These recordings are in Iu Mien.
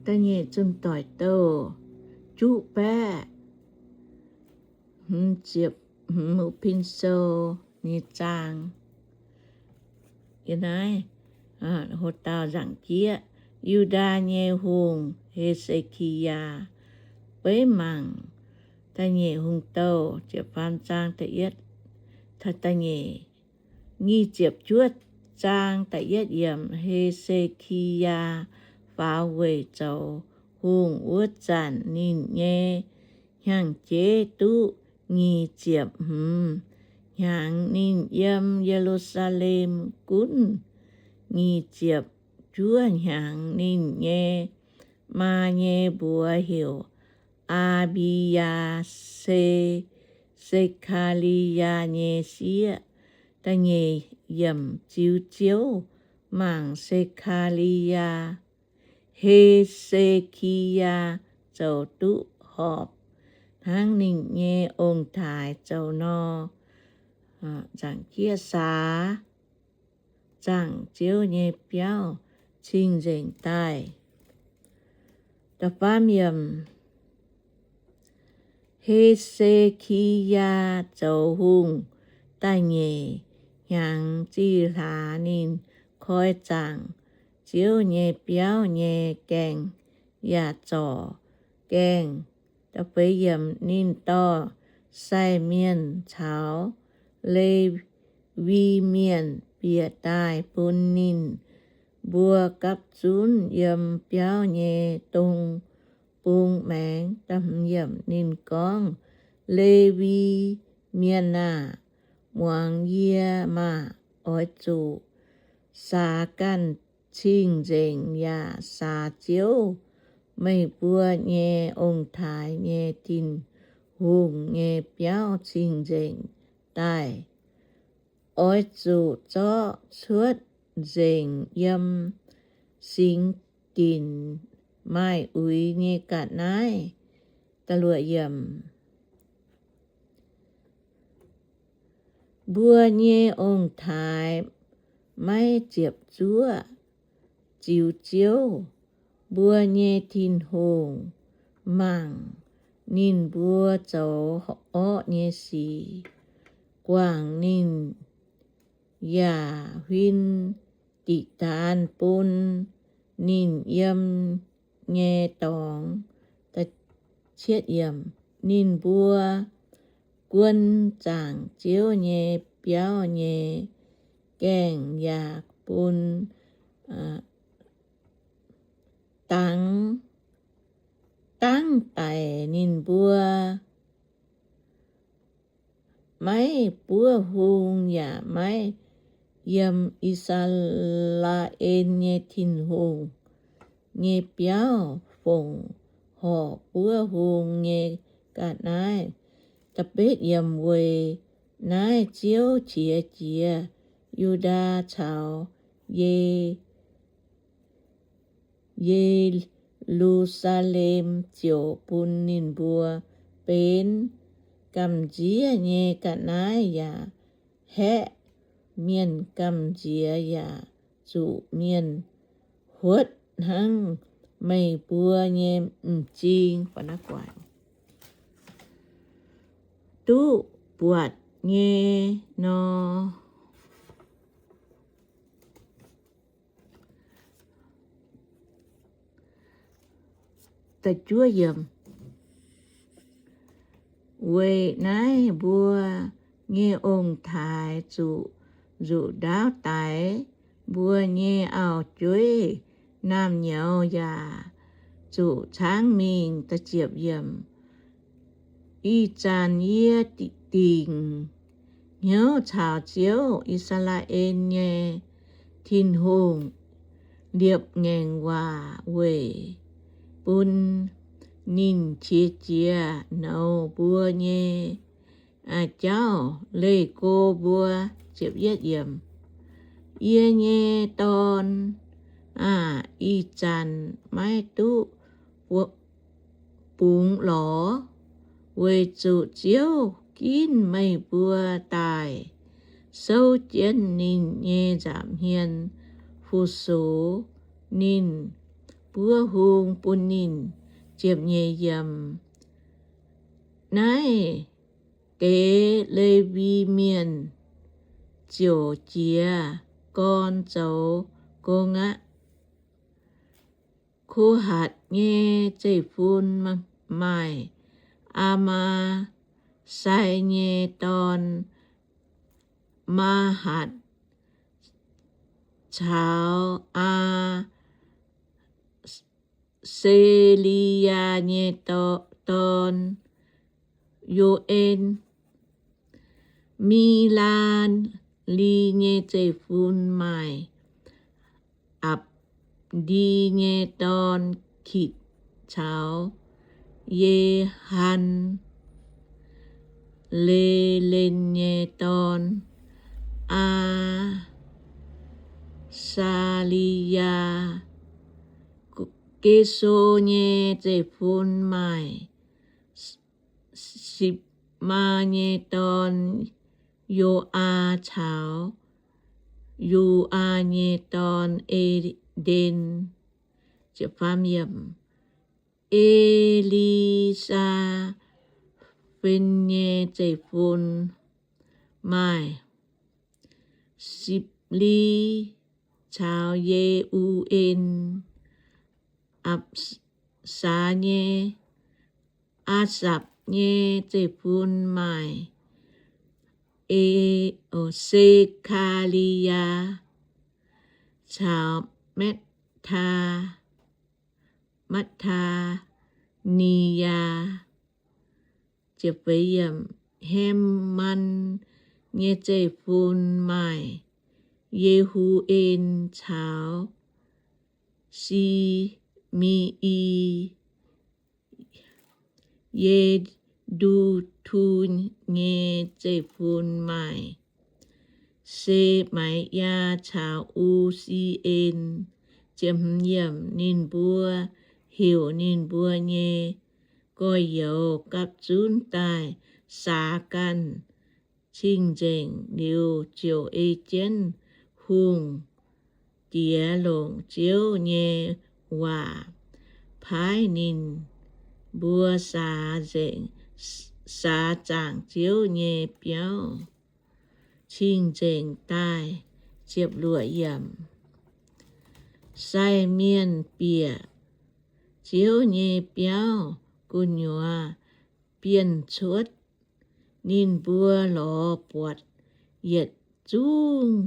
Da'nyeic Zunh Doic Douh juqv baeqv hmz ziepc hmz, Pin Sou nyei zaang. Yie naaiv ho dauh nzaangc jieqv, Yu^ndaa nyei hungh, He^se^ki^yaa. Beiv mangc Da'nyeic Hungh Douh ziepc faam zaang da'yietv, da'nyeic, nyic ziepc juov zaang da'yietv yiemc. He^se^ki^yaa faaux weic zoux hungh wuov zanc, ninh nyei hnyangx-jeiv duqv nyic ziepc hmz hnyangx. Ninh yiem Ye^lu^saa^lem gunv nyic ziepc juov hnyangx. Ninh nyei maa nyei mbuox heuc Aa^mbi^yaa, se Se^kaa^li^yaa nyei sieqv. Da'nyeic yiemc, ziux Ziouv mangc Se^kaa^li^yaa, He^se^ki^yaa zoux duqv horpc hnangv ninh nyei ong-taaix zoux nor. Nzaangc jieqv saax zaangc Ziouv nyei biauv cing-nzengc daaih. Da'faam yiemc, He^se^ki^yaa zoux hungh da'nyeic hnyangx zih hlaax, ninh koi zaangc Ziouv nyei biauv nyei gaengh yaac zorc gaengh. Da'feix yiemc, ninh dorh sai mienh caux Le wi Mienh bieqc daaih bun ninh mbuo gapv zunv yiem biauv nyei dong bung maengx. Ninh gorngv, Le wi Mienh aah! Muangx yie maah! Oix zuqc saax ganh cing-nzengc yaac saax Ziouv, meih mbuo nyei ong-taaix nyei Tin-Hungh, nyei biauv cing-nzengc daaih. Oix zuqc zorqv cuotv nzengc yiem singx dinc maaih uix nyei ga'naaiv. Mbuo nyei ong-taaix maiv ziepc zuoqv ziux Ziouv, mbuo nyei Tin-Hungh, mangc ninh mbuo zoux orqv nyei sic, guangc ninh, yaac huin diqc daanz bun ninh yiem nyei dorngx. Ninh mbuo guon zaangc Ziouv nyei biauv nyei gaengh yaac bun dangv, dangv daic ninh mbuo. Maiv buov hung yaac maiv yiem I^saa^laa^en nyei Tin-Hungh nyei biauv fongc horc buov hung nyei ga'naaiv. Weic naaiv Ziouv qiex jiez Yu^ndaa caux Ye Ye^lu^saa^lem, ziouc bun ninh mbuo benx gamh nziev nyei ga'naaiv yaac haeqv mienh gamh nziex yaac zuqc mienh huotv hnangv meih mbuo nyei m'zing. Duqv buatc nyei nor. Weic naaiv mbuo nyei ong-taaix zuqc nzuqc ndaauv daix, mbuo nyei auv-jueiv naamh nyouz yaac zuqc caangv mingh. Ih zanc yie dingc hnyouv caux Ziouv, I^saa^laa^en nyei Tin-Hungh, liepc ngaengc waac weic bun ninh qiex jiez nouz mbuo nyei jauv leih go mbuo. Yie nyei dorn aah! Ih zanc maiv duqv bungx lorz, weic zuqc Ziouv ginv meih mbuo daaih souv jienv ninh nyei nza'hmien fu-sux. Ninh buov hung bun ninh. Ziepc nyeic yiemc. Naaiv deix Lewi Mienh ziouc jiez gorn zoux gong aqv. Ko^hatc nyei zeiv-fun maaih Aa^maa^sai nyei dorn, Maa^hatc, caux Aa Seliyaa nyei dorn, Yo^en. Milaa^li nyei zeiv-fun maaih Apc^ndi nyei dorn, Kitc, caux Ye^han, Le^len nyei dorn, Aa^saa^li^yaa. Ge^so nyei zeiv-fun maaih Sipmaa nyei dorn, Yo^aa, caux Yo^aa nyei dorn, Eden. E^li^saa^fen nyei zeiv-fun maaih Sipli caux Ye^u^en. Apc^saa nyei, Aasapc nyei zeiv-fun maaih E, Se^kaa^li^yaa caux Matv^taa, Matv^taa^ni^yaa. Heman nyei zeiv-fun maaih Ye^hu^en caux Si^me^i. Ye^ndu^tun nyei zeiv-fun maaih Se^mai^yaa caux U^si^en. Ninh mbuo heuc ninh mbuo nyei gorx-youz gapv zunv daaih saax ganh cing-nzengc liuz, ziouc ei jienv hungh diex longc Ziouv nyei waac paaiv ninh mbuo saax nzengc, saax zaangc Ziouv nyei biauv cing-nzengc daaih. Sai mienh bieqc Ziouv nyei biauv gu'nyuoz bienh cuotv, ninh mbuo lorz buatc yietc zungv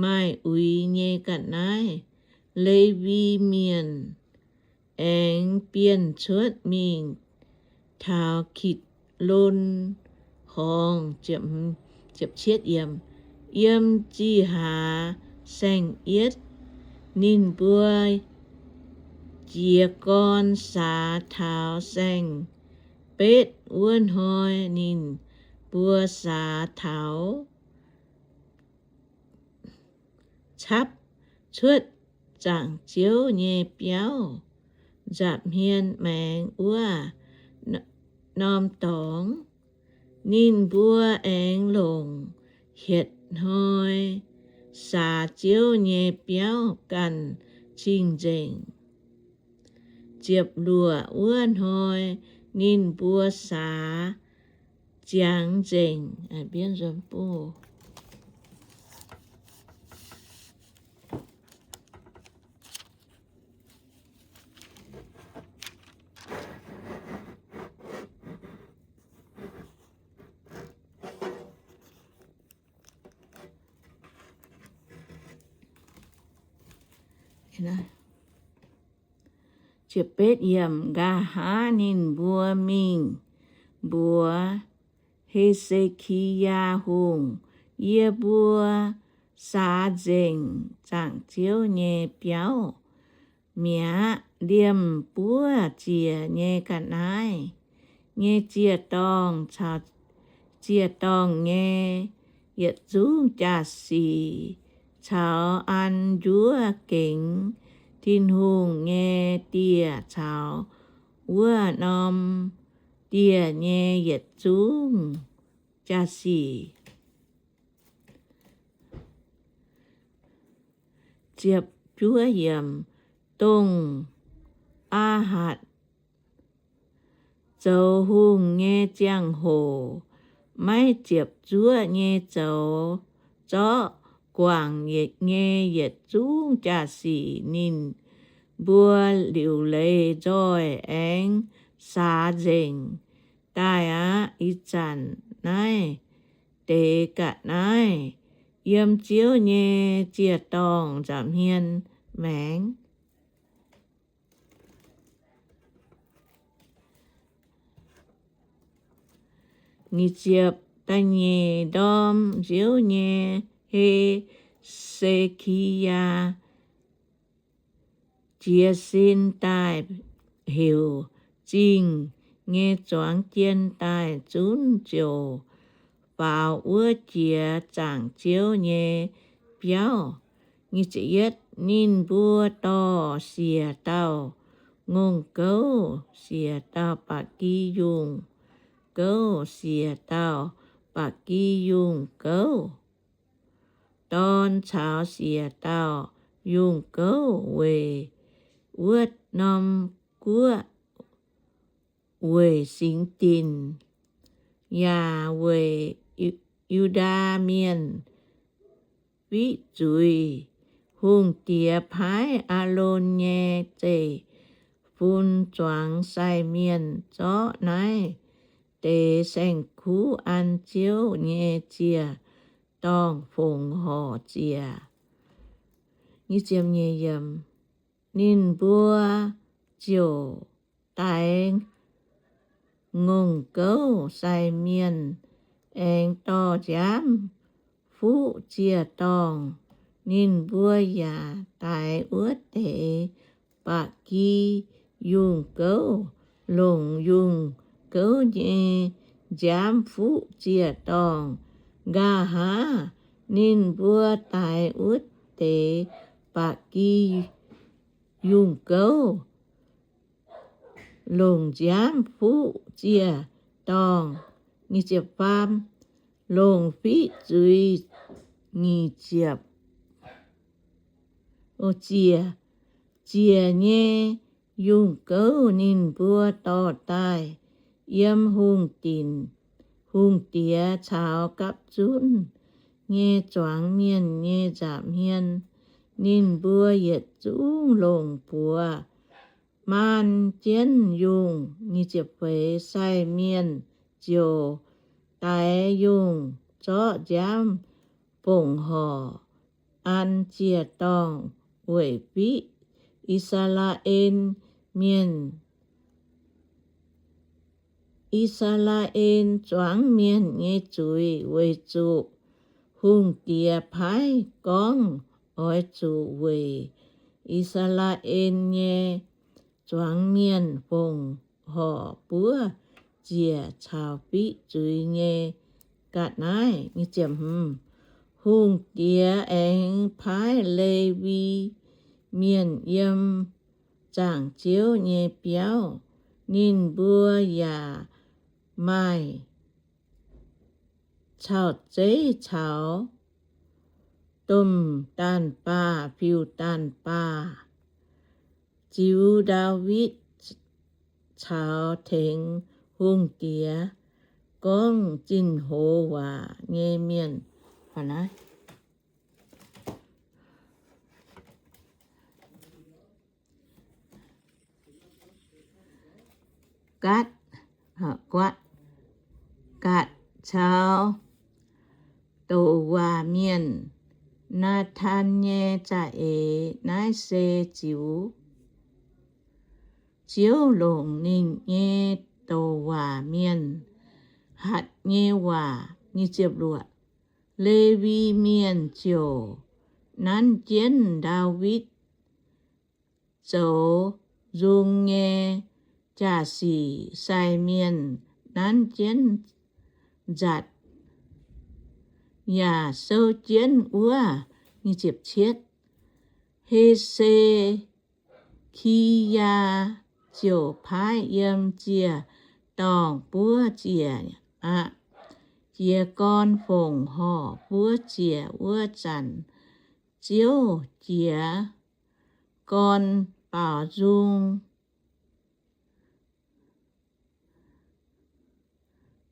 maaih uix nyei ga'naaiv. Lewi Mienh aengx bienh cuotv mingh taux Kitc^lon Horngz. Yiem zih hlaax saeng-yietv, ninh mbuo jiez gorn saax taux saeng-betv wuov hnoi, ninh mbuo saax taux capv cuotv zaangc Ziouv nyei biauv nza'hmien maengx wuov norm dorngx. Ninh mbuo aengx longc hietc hnoi saax Ziouv nyei biauv ganh cing-nzengc. Ziepc luoqc wuov hnoi ninh mbuo saax ziangx nzengc. Nqa'haav ninh mbuo mingh mbuox He^se^ki^yaa Hungh, Yie mbuo saax nzengc zaangc Ziouv nyei biauv mi'aqv. Liemh buov ziec nyei ga'naaiv nyei ziec-dorngh caux ziec-dorngh nyei yietc zungv jaa-sic caux an njuov gengx Tin-Hungh nyei dieh caux wuov norm dieh nyei yietc zungv jaa-sic. dongh Aa^hatc zoux hungh nyei ziangh hoc, maiv ziepc zuoqv nyei zoux zorqv guangc nyei yietc zungv jaa-sic. Ninh mbuo liuc leiz nzoih aengx saax nzengc daaih aqv. Ih zanc naaiv deix ga'naaiv yiem Ziouv nyei ziec-dorngh nza'hmien maengx. Nyic ziepc da'nyeic, ndorm Ziouv nyei, He^se^ki^yaa jiez sin daaih heuc zingh nyei zuangx jien daaih zunv ziouc faaux wuov jiex zaangc Ziouv nyei biauv. Ninh mbuo dorh siec dauh ngongh gouv, siec dauh ba'gi yungh gouv, siec dauh ba'gi yungh gouv, dorn caux siec dauh yungh gouv weic wuov norm guoqv weic singx dinc, yaac weic Yu^ndaa Mienh fiqv zuiz. Hungh diex paaiv Aalon nyei zeiv-fun zuangx sai mienh zorqv naaiv deix saeng-kuv an Ziouv nyei ziec-dorngh fongc horc ziec. Ninh mbuo ziouc daix ngongh gouv sai mienh aengx dorh nziaamv fuqv ziec-dorngh. Ninh mbuo yaac daix wuov deix ba'gi yungh gouv longc yungh gouv nyei nziaamv fuqv ziec-dorngh. Nqa'haav ninh mbuo daix wuov deix ba'gi yungh gouv longc nziaamv fuqv ziec-dorngh. Longc fiqv zuiz nyic ziepc ziec, ziec nyei yungh gouv ninh mbuo dorh daaih yiem hungh dinc, hungh diex caux gapv zunv nyei zuangx mienh nyei nza'hmien. Ninh mbuo yietc zungv longc buoz maan jienv yungh. Sai mienh ziouc daix yungh zorqv nziaamv fongc horc an ziec-dorngh weic fiqv I^saa^laa^en Mienh, I^saa^laa^en zuangx mienh nyei zuiz, weic zuqc hungh diex paaiv gorngv oix zuqc weic I^saa^laa^en nyei zuangx mienh fongc horc buov ziec caux fiqv zuiz nyei ga'naaiv. Hungh diex aengx paaiv Lewi Mienh yiem zaangc Ziouv nyei biauv. Ninh mbuo yaac maaih cau-zeiv caux domh daanh baah, fiuv-daanh baah, ziux Ndaawitv caux tengx hungh diex gorngv zinh hoz waac nyei mienh. Gatv, Gatv caux douc waac mienh, Naatan nyei za'eix. Naaiv se ziux Ziouv longc ninh nyei douc waac mienh hatc nyei waac. Lewi Mienh ziouc nanv jienv Ndaawitv zoux nzung nyei jaa-sic. Sai mienh nanv jienv nzatc yaac souv jienv wuov. He^se^ki^yaa ziouc paaiv yiem ziec-dorngh buov ziec aqv. Jiez gorn fongc horc buov ziec wuov zanc, Ziouv jiez gorn baaux nzung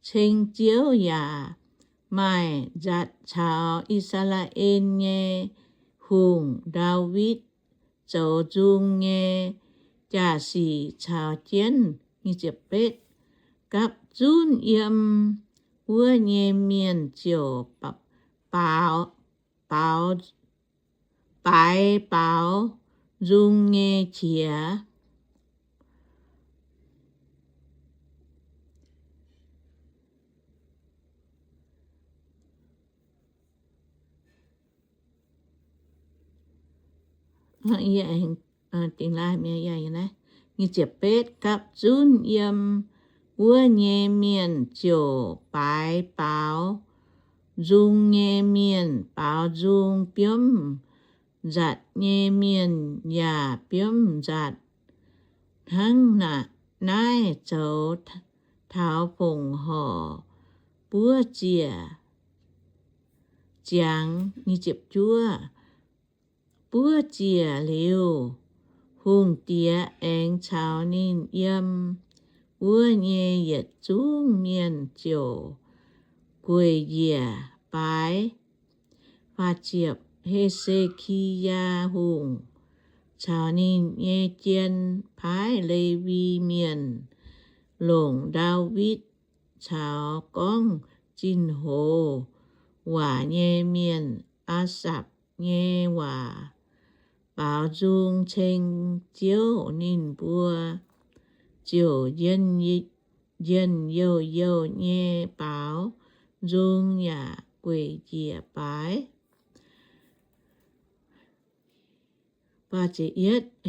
ceng-ziouv yaac maaih nzatc caux I^saa^laa^en nyei hungh, Ndaawitv, zoux nzung nyei jaa-sic caux jienv. Gapv zunv yiem wuov nyei mienh ziouc baaux, baaux, baaix baaux nzung nyei qiex. Gapv zunv yiem wuov nyei mienh ziouc baaix baaux nzung nyei mienh, baaux nzung biomv nzatc nyei mienh yaac biomv nzatc. Hnangv naaiv zoux taux fongc horc buov ziec ziangx. Buov ziec liuz, hungh diex aengx caux ninh yiem wuov nyei yietc zungv mienh ziouc gueic njiec baaix. He^se^ki^yaa Hungh caux ninh nyei jien paaiv Lewi Mienh longc Ndaawitv caux gorngv zinh hoz waac nyei mienh, Aasapv, nyei waac baaux nzung ceng-ziouv. Ninh mbuo ziouc njien-youh youh nyei baaux nzung yaac gueic njiec baaix.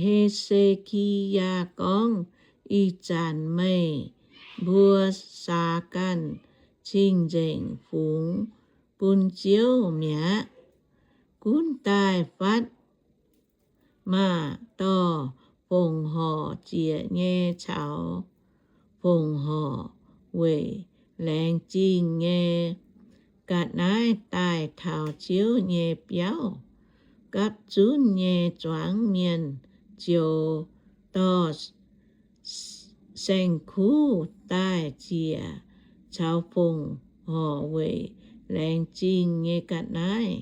He^se^ki^yaa gorngv, Ih zanc meih mbuo saax ganh cing-nzengc fungx bun Ziouv mi'aqv. Gunv daaih fatv maah! Dorh fongc horc ziec nyei caux fongc horc weic laengz zingh nyei ga'naaiv daaih taux Ziouv nyei biauv. Gapv zunv nyei zuangx mienh ziouc dorh saeng-kuv daaih ziec caux fongc horc weic laengz zingh nyei ga'naaiv.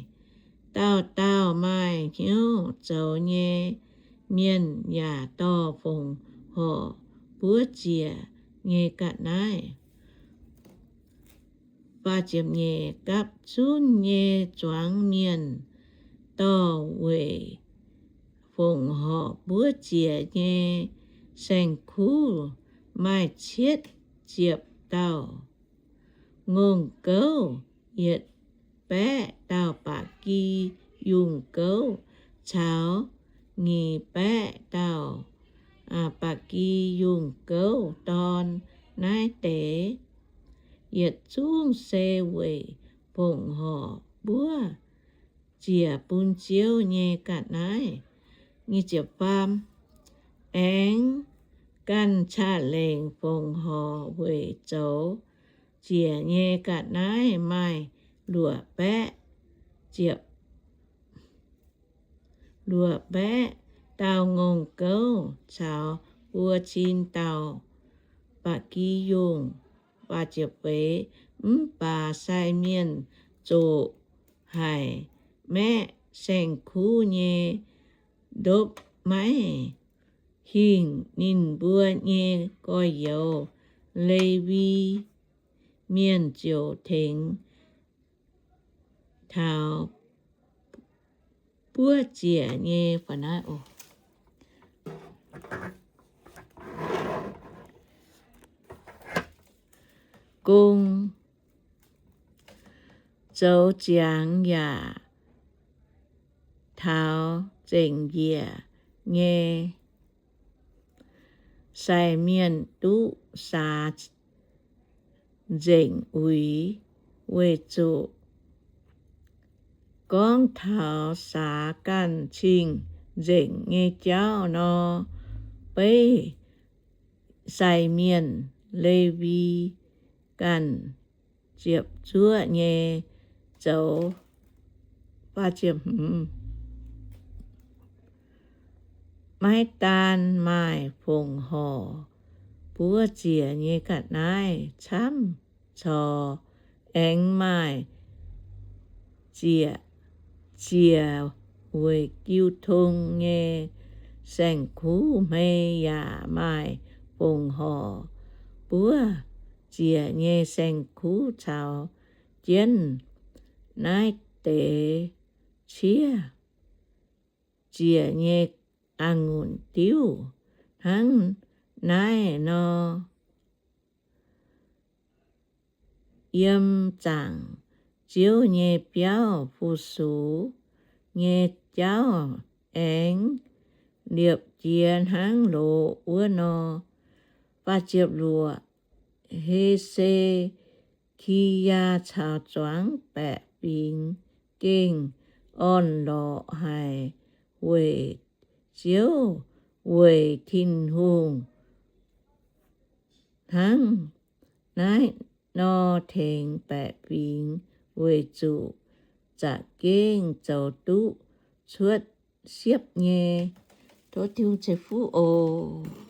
Dauh dauh maaih hnyouv zoux nyei mienh yaac dorh fongc horc buov ziec nyei ga'naaiv. Gapv zunv nyei zuangx mienh dorh weic fongc horc buov ziec nyei saeng-kuv maaih cietv ziepc dauh, ngongh gouv yietc baeqv dauh ba'gi yungh gouv caux nyic baeqv dauh ba'gi yungh gouv dorn. Naaiv deix yietc zungv se weic fongc horc buov ziec bun Ziouv nyei ga'naaiv. Aengx ganh ca'lengc fongc horc weic zoux ziec nyei ga'naaiv maaih luoqc baeqv, luoqc baeqv dauh ngongh gouv caux buo cin dauh ba'gi yungh. Mv baac sai mienh zoqc haic, maeqv saeng-kuv nyei ndopv maiv hingh. Ninh mbuo nyei gorx-youz, Lewi Mienh, ziouc tengx taux buov ziec nyei gong, zoux ziangx yaac taux zengc njiec nyei sai mienh duqv saax nzengc uix, weic zuqc gorngv taux saax ganh cing-nzengc nyei jauv nor, beiv sai mienh Lewi ganh ziepc zuoqv nyei zoux. maiv daan maaih fongc horc buov ziec nyei ga'naaiv camv, corc aengx maaih ziec, ziec weic jiu tong nyei saeng-kuv hmei yaac maaih fongc horc buov ziec nyei saeng-kuv caux jienv naaiv deix ciev ziec nyei a'ngunc diuv. Hnangv naaiv nor, yiem zaangc Ziouv nyei biauv fu-sux nyei jauv aengx liepc jiez hnangv loz wuov nor. He^se^ki^yaa caux zuangx baeqc fingx gengh orn-lorqc haic weic Ziouv, weic Tin-Hungh hnangv naaiv nor tengx baeqc fingx, weic zuqc za'gengh zoux duqv cuotv siepv nyei. Tov Tin-Hungh ceix fuqv oc.